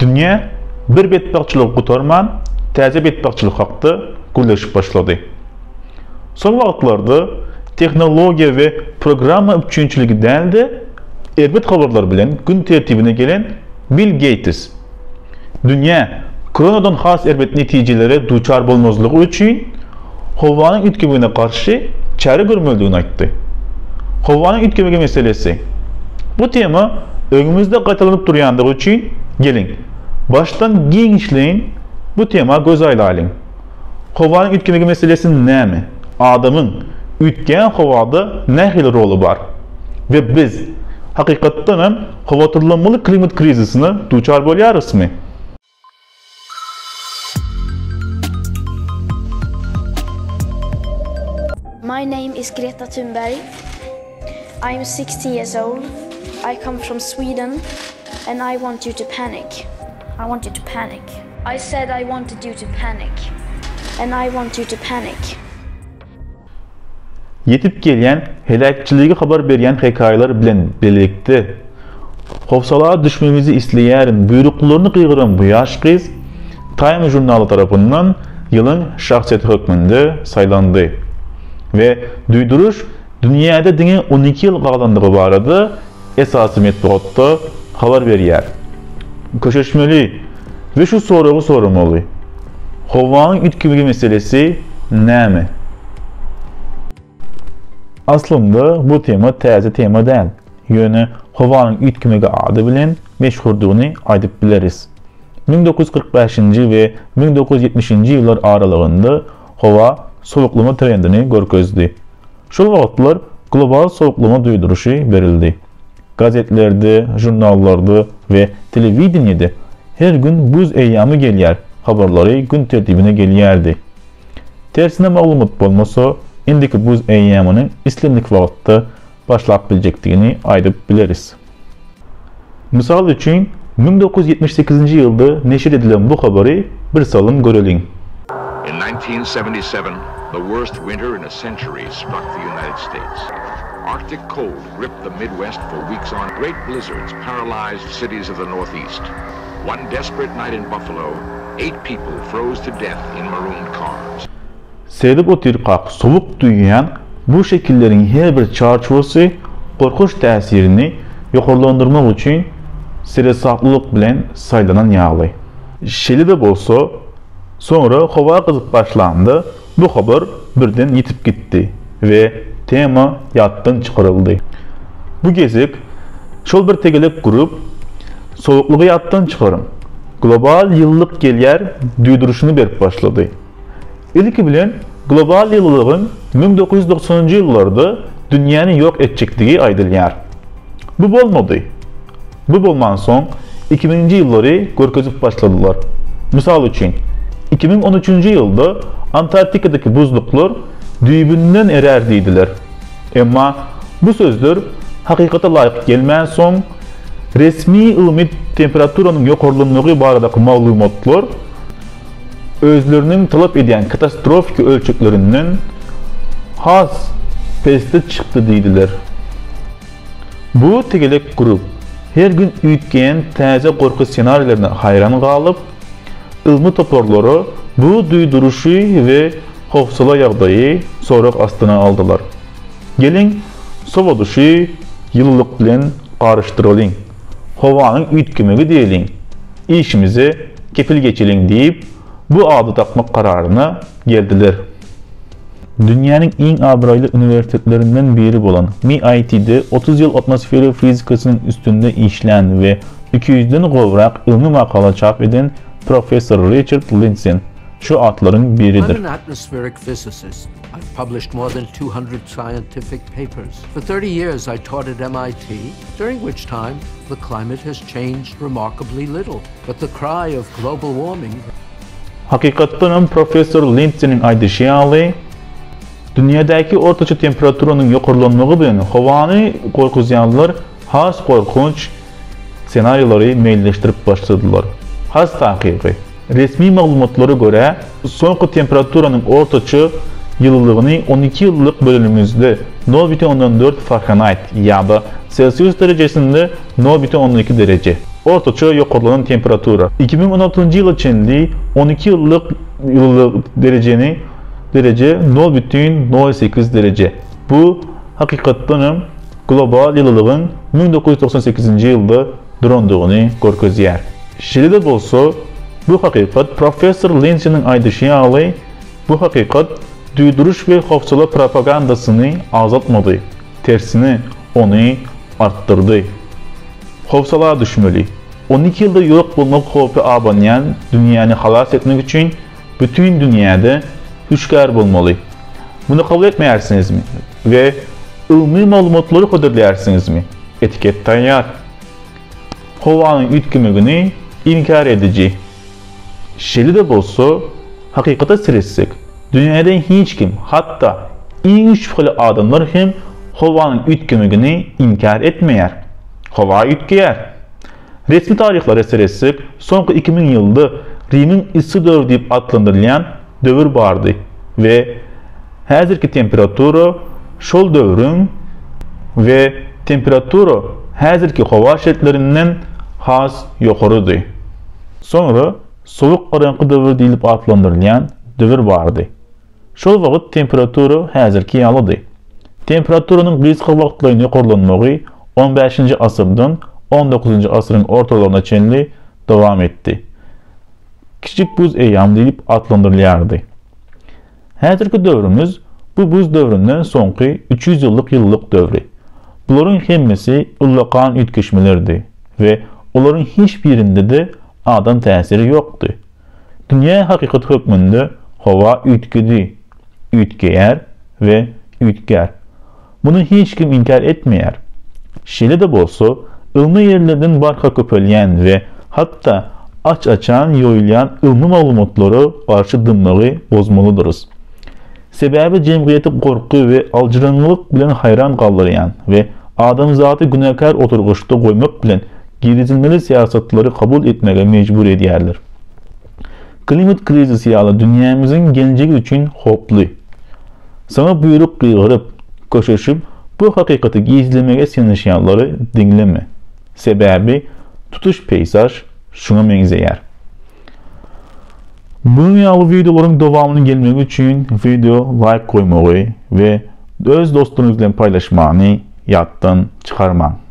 Dünýä bir betbagtçylygy gutarman, täze betbagtçylyk hakda gürleşip başlady. Soň wagtlarda tehnologiýa we programma üpjünçiligi däl-de, erbet habarlar bilen gün tertibine gelen Bill Geýts, dünýä koronadan has erbet netijelere duçar bolmazlygy üçin howanyň üýtgemegine garşy çäre görmelidigini aýtdy. Howanyň üýtgemegi meselesi. Bu tema öňümizde gaýtalanyp durýandygy üçin, geliň, başdan giňişleýin bu tema göz aýlalyň. Howanyň üýtgemegi meselesi näme? Adamyň üýtgeýän howada nähili roly bar? We biz, hakykatdanam, howatyrlanmaly klimat krizisine duçar bolýarysmy? My name is Greta Thunberg. I am 16 years old. I come from Sweden and I want you to panic. I want you to panic. I said I wanted you to panic. And I want you to panic. Ýetip gelýän heläkçiligi habar berýän hekaýalar bilen bilelikde, Howsala düşmegiňizi isleýärin buýruklaryny gygyran bu ýaş gyz Time žurnaly tarapyndan ýylyň şahsyýeti hökmünde saýlandy we duýduryş dünýäde diňe 12 ýyl galandygy barada esasy metbugatda habar berýär. Köşeşmeli we şu soragy soramaly, Howanyň üýtgemegi meselesi näme? Aslynda bu tema täze tema däl, ýöne howanyň üýtgemegi ady bilen meşhurdygyny aýdyp bileris. 1945-nji we 1970-nji ýyllar aralygynda howa sowuklama trendini görkezdi. Şol wagtlar global sowuklama duýduryşy berildi. Gazetlerde, žurnallarda we telewideniýede her gün buz eýýamy gelýär habarlary gün tertibine gelýärdi. Tersine maglumat bolmasa, indiki buz eýýamynyň islendik wagtda başlap biljekdigini aýdyp bileris. Mysal üçin, 1978-nji ýylda neşir edilen bu habary birsalym göreliň. In 1977, the worst winter in a century struck the United States. Arctic cold gripped the Midwest for weeks on. Great blizzards paralyzed cities of the Northeast. One desperate night in Buffalo, eight people froze to death in marooned cars. Seredip otyrkak sowuk duýýan bu şekilleriň her bir çarçuwasy gorkunç täsirini ýokarlandyrmak üçin seresaplylyk bilen saýlanan ýaly. Şeýle-de bolsa, soňra howa gyzyp başlanda bu habar birden ýitip gitdi we tema ýatdan çykaryldy. Bu gezek şol bir tegelek gurup, Sowuklygy ýatdan çykaryň! Global ýylylyk gelýär duýduryşyny berip başlady. Ilki bilen global ýylylygyň 1990-njy ýyllarda dünýäni ýok etjekdigi aýdylýar. Bu bolmady. Bu bolmansoň, 2000-nji ýyllary görkezip başladylar. Mysal üçin, 2013-nji ýylda Antarktikadaky buzluklar düýbünden erär diýdiler. Emma bu sözler hakykata laýyk gelmänsoň, resmi ylmy temperaturanyň ýokarlanmagy baradaky maglumatlar özleriniň talap edýän katastrofiki ölçeglerinden has pesde çykdy diýdiler. Bu tegelek grup her gün üýtgeýän täze gorky ssenarilerine haýran galyp, ylmy toparlara bu duýduryşy we howsala ýagdaýy sorag astyna aldylar. Geliň, sowadyşy ýylylyk bilen garyşdyralyň, howanyň üýtgemegi diýeliň, işimize kepil geçeliň diýip, bu ady dakmak kararyna geldiler. Dünýäniň iň abraýly uniwersitetlerinden biri bolan MIT-de 30 ýyl atmosfera fizikasynyň üstünde işlän we 200-den gowrak ylmy makala çap eden professor Riçard Lindzen şu atlaryň biridir. I'm an atmospheric physicist. I've published more than 200 scientific papers. For 30 years I taught at MIT, during which time the climate has changed remarkably little. But the cry of global warming Hakykatdanam professor Lindsiniň aýdyşy ýaly, dünýädäki ortaça temperaturanyň ýokarlanmagy bilen howany gorkuzýanlar has gorkunç ssenariýalary meýilleşdirip başladylar. Has takygy, resmi maglumatlara görä, soňky temperaturanyň ortaça ýylylygyny 12 ýyllyk bölenimizde 0,4 Fahrenheit ýa-da Selsius derejesinde 0,2 dereje. Ortaça ýokarlanan temperatura 2016-njy ýyla çenli 12 ýyllyk ýylylyk derejeni dereje nol bütin nol sekiz dereje. Bu, hakykatdan hem, global ýylylygyň 1998-nji ýylda durandygyny görkezýär. Şeýle-de bolsa, bu hakykat, professor Lindsiniň aýdyşy ýaly, bu hakykat duýduryş we howsala propagandasyny azaltmady, tersine, ony artdyrdy. Howsala düşmeli. 12 ýylda ýok bolmak howpy abanýan dünýäni halas etmek üçin bütin dünýäde hüşgär bolmaly. Muny kabul etmeýärsiňizmi we ylmy maglumatlary hödürleýärsiňizmi? Etiket taýýar. Howanyň üýtgemegini inkär ediji. Şeýle-de bolsa, hakykata seretsek, dünýäde hiç kim, hatda iň şübheli adamlar hem howanyň üýtgemegini inkär etmeýär. Howa üýtgeýär. Resmi taryhlara seretsek, soňky 2000 ýylda Rimiň yssy döwri diýip atlandyrylýan döwür bardy we häzirki temperatura şol döwrüň we temperatura häzirki howa şertlerinden has ýokarydy. Soňra sowuk garaňky döwür diýlip atlandyrylýan döwür bardy. Şol wagt temperatura häzirki ýalydy. Temperaturanyň gysga wagtlaýyn ýokarlanmagy on bäşinji asyrdan on dokuzynjy asyryň ortalaryna çenli dowam etdi. Kiçijik buz eýýamy diýlip atlandyrylýardy. Häzirki döwrümiz bu buz döwründen soňky 300 ýyllyk ýylylyk döwri. Bularyň hemmesi ullakan üýtgeşmelerdi we olaryň hiç birinde-de adam täsiri ýokdy. Dünýä hakykat hökmünde howa üýtgedi, üýtgeýär we üýtgär. Muny hiç kim inkär etmeýär. Şeýle-de bolsa, ylmy ýerlerden barha köpelýän we hatda aç-açan ýoýulýan ylmy maglumatlara garşy dymmagy bozmalydyrys. Sebäbi jemgyýeti gorky we aljyraňňylyk bilen haýran galdyrýan we adamzady günäkär oturgyçda goýmak bilen girizilmeli syýasatlary kabul etmäge mejbur edýärler. Klimat krizisi ýaly dünýämiziň geljegi üçin howply. Saňa buýruk gygyryp, köşeşip, bu hakykaty gizlemege synanyşýanlary diňleme. Sebäbi tutuş peýzaž şuňa meňzeýär. Munuň ýaly wideolaryň dowamynyň gelmegi üçin wideo laýk goýmagy we öz dostlaryňyz bilen paýlaşmany ýatdan çykarmaň.